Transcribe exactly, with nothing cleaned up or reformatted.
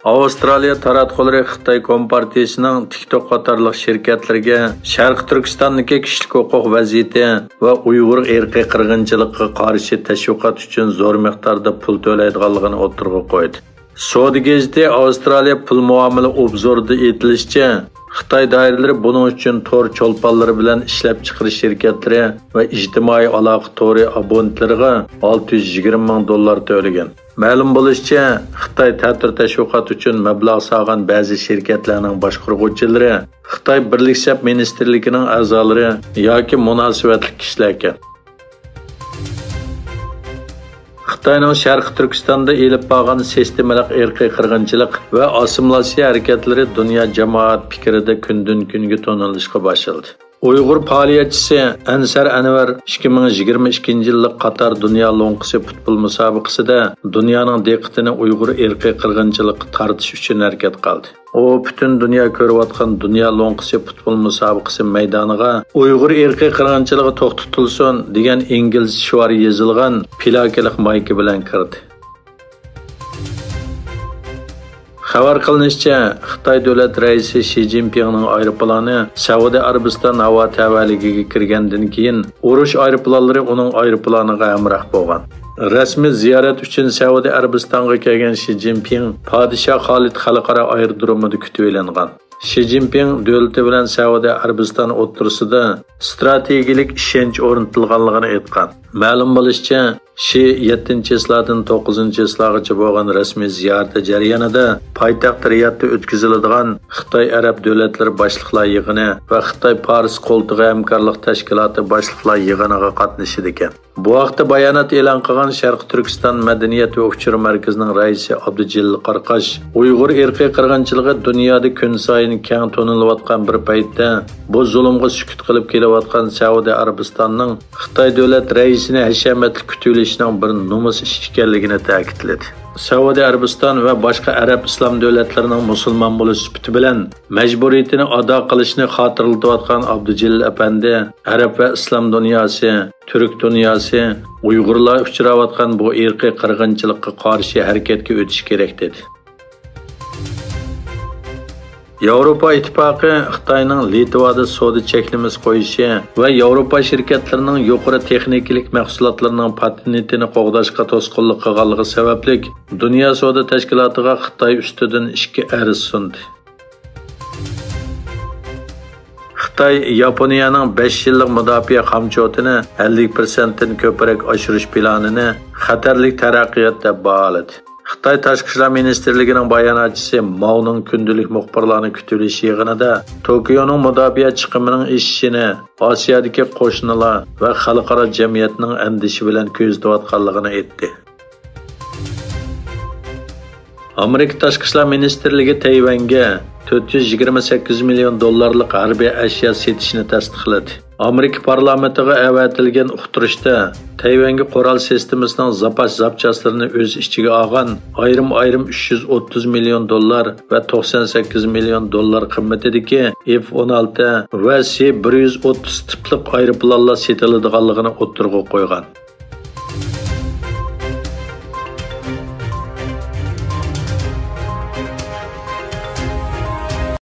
ئاۋسترالىيە تاراتقۇلىرى خىتاي كومپارتىيىسىنىڭ تىك توك قاتارلىق شىركەتلىرىگە شەرقىي تۈركىستاندىكى كىشىلىك ھوقۇق ۋەزىيىتى ۋە ئۇيغۇر ئىرقىي قىرغىنچىلىقىغا قارشى تەشۋىقات ئۈچۈن زور مىقداردا پۇل تۆلەيدىغانلىقىنى ئوتتۇرىغا قويدى. سودا گېزىتى ئاۋسترالىيە پۇل مۇئامىلە ئوبزورىدا ئېيتىلىشىچە، خىتاي دائىرىلىرى بۇنىڭ ئۈچۈن تور چولپانلىرى بىلەن ئىشلەپچىقىرىش شىركەتلىرى ۋە ئىجتىمائىي ئالاقە تورى ئابونېنتلىرىغا ئالتە يۈز يىگىرمە مىڭ دوللار تۆلىگەن. مەلۇم بولۇشىچە، خىتاي تەتۈر تەشۋىقات ئۈچۈن مەبلەغ سالغان بەزى شىركەتلەرنىڭ باشقۇرغۇچىلىرى خىتاي بىرلىك سەپ مىنىستىرلىكىنىڭ ئەزالىرى ياكى مۇناسىۋەتلىك كىشىلەركەن. خىتاينىڭ شەرقىي تۈركىستاندا ئېلىپ بارغان سىستېمىلىق ئىرقىي قىرغىنچىلىق ۋە ئاسسىمىلياتسىيە ھەرىكەتلىرى دۇنيا جامائەت پىكرىدە كۈندىن-كۈنگە تونۇلۇشقا باشلىدى. ئۇيغۇر پائالىيەتچىسى ئەنسەر ئەنۋەر ئىككى مىڭ يىگىرمە ئىككىنچى يىللىق قاتار دۇنيا لوڭقىسى پۇتبول مۇسابىقىسىدە دۇنيانىڭ دىققىتىنى ئۇيغۇر ئىرقىي قىرغىنچىلىققا تارتىش ئۈچۈن ھەرىكەت قىلدى. ئۇ پۈتۈن دۇنيا كۆرۈۋاتقان دۇنيا لوڭقىسى پۇتبول مۇسابىقىسى مەيدانىغا «ئۇيغۇر ئىرقىي قىرغىنچىلىقى توختىتىلسۇن» دېگەن ئىنگلىزچە شوئار يېزىلغان پلاكىلىق مايكا بىلەن كىردى. خەۋەر قىلىنىشىچە، خىتاي دۆلەت رەئىسى شى جىنپىڭنىڭ ئايروپىلانى سەئۇدى ئەرەبىستان ھاۋا تەۋەلىكىگە كىرگەندىن كېيىن، ئۇرۇش ئايروپىلانلىرى ئۇنىڭ ئايروپىلانىغا ھەمراھ بولغان. رەسمىي زىيارەت ئۈچۈن سەئۇدى ئەرەبىستانغا كەلگەن شى جىنپىڭ پادىشاھ خالىد خەلقئارا ئايرودرومىدا كۈتۈۋېلىنغان. شى جىنپىڭ دۆلىتى بىلەن سەئۇدى ئەرەبىستان ئوتتۇرىسىدا ئىستراتېگىيىلىك ئىشەنچ ئورنىتىلغانلىقىنى ئېيتقان. مەلۇم بولۇشىچە، شى يەتتىنچى چىسلادىن توققۇزىنچى چىسلاغىچە بولغان رەسمىي زىيارىتى جەريانىدا پايتەخت رىيادتا ئۆتكۈزۈلىدىغان خىتاي ئەرەب دۆلەتلىرى باشلىقلار يىغىنى ۋە خىتاي پارس قولتۇقى ھەمكارلىق تەشكىلاتى باشلىقلار يىغىنىغا قاتنىشىدىكەن. بۇ ھەقتە بايانات ئېلان قىلغان شەرقىي تۈركىستان مەدەنىيەت ۋە ئۇچۇر مەركىزىنىڭ رەئىسى ئابدۇجېلىل قاراقاش، ئۇيغۇر ئىرقىي قىرغىنچىلىقى دۇنيادا كۈنسايىن كەڭ تونۇلۇۋاتقان بىر پەيتتە، بۇ زۇلۇمغا سۈكۈت قىلىپ كېلىۋاتقان سەئۇدى ئەرەبىستاننىڭ خىتاي دۆلەت رەئىسىنى ھەشەمەتلىك كۈتۈۋېلىشنىڭ بىر نومۇس ئىش ئىكەنلىكىنى تەكىتلىدى. سەئۇدى ئەرەبىستان ۋە باشقا ئەرەب ئىسلام دۆلەتلىرىنىڭ مۇسۇلمان بولۇش سۈپىتى بىلەن مەجبۇرىيىتىنى ئادا قىلىشنى خاتىرىلىتىۋاتقان ئابدۇجېلىل ئەپەندى، ئەرەب ۋە ئىسلام دۇنياسى، تۈرك دۇنياسى، ئۇيغۇرلار ئۇچراۋاتقان بۇ ئىرقىي قىرغىنچىلىققا قارشى ھەرىكەتكە ئۆتۈش كېرەك، دېدى. ياۋروپا ئىتتىپاقى خىتاينىڭ لىتۋادا سودا چەكلىمىسى قويۇشى ۋە ياۋروپا شىركەتلىرىنىڭ يۇقىرى تېخنىكىلىق مەھسۇلاتلىرىنىڭ پاتېنتىنى قوغداشقا توسقۇنلۇق قىلغانلىقى سەۋەبلىك، دۇنيا سودا تەشكىلاتىغا خىتاي ئۈستىدىن ئىككى ئەرز سۇندى. خىتاي ياپونىيەنىڭ بەش يىللىق مۇداپىئە خامچوتىنى ئەللىك پىرسەنتتىن كۆپرەك ئاشۇرۇش پىلانىنى خەتەرلىك تەرەققىيات دەپ باھالىدى. خىتاي تاشقى ئىشلار مىنىستىرلىكىنىڭ باياناتچىسى ماۋنىڭ كۈندىلىك مۇخبىرلارنى كۈتۈۋېلىش يىغىنىدا توكيونىڭ مۇداپىئە چىقىمىنىڭ ئېشىشىنى ئاسىيادىكى قوشنىلار ۋە خەلقئارا جەمئىيەتنىڭ ئەندىشە بىلەن كۆزىتىۋاتقانلىقىنى ئېيتتى. ئامېرىكا تاشقى ئىشلار مىنىستىرلىكى تەيۋەنگە تۆت يۈز يىگىرمە سەككىز مىليون دوللارلىق ھەربىي ئەشيا سېتىشنى تەستىقلىدى. ئامېرىكا پارلامېنتىغا ئەۋەتىلگەن ئۇقتۇرۇشتا، تەيۋەنگە قورال سىستېمىسىنىڭ زاپاس زاپچاسلىرىنى ئۆز ئىچىگە ئالغان ئايرىم-ئايرىم ئۈچ يۈز ئوتتۇز مىليون دوللار ۋە توقسان سەككىز مىليون دوللار قىممىتىدىكى ئېف ئون ئالتە ۋە سى بىر يۈز ئوتتۇز تىپلىق ئايروپىلانلار سېتىلىدىغانلىقىنى ئوتتۇرىغا قويغان.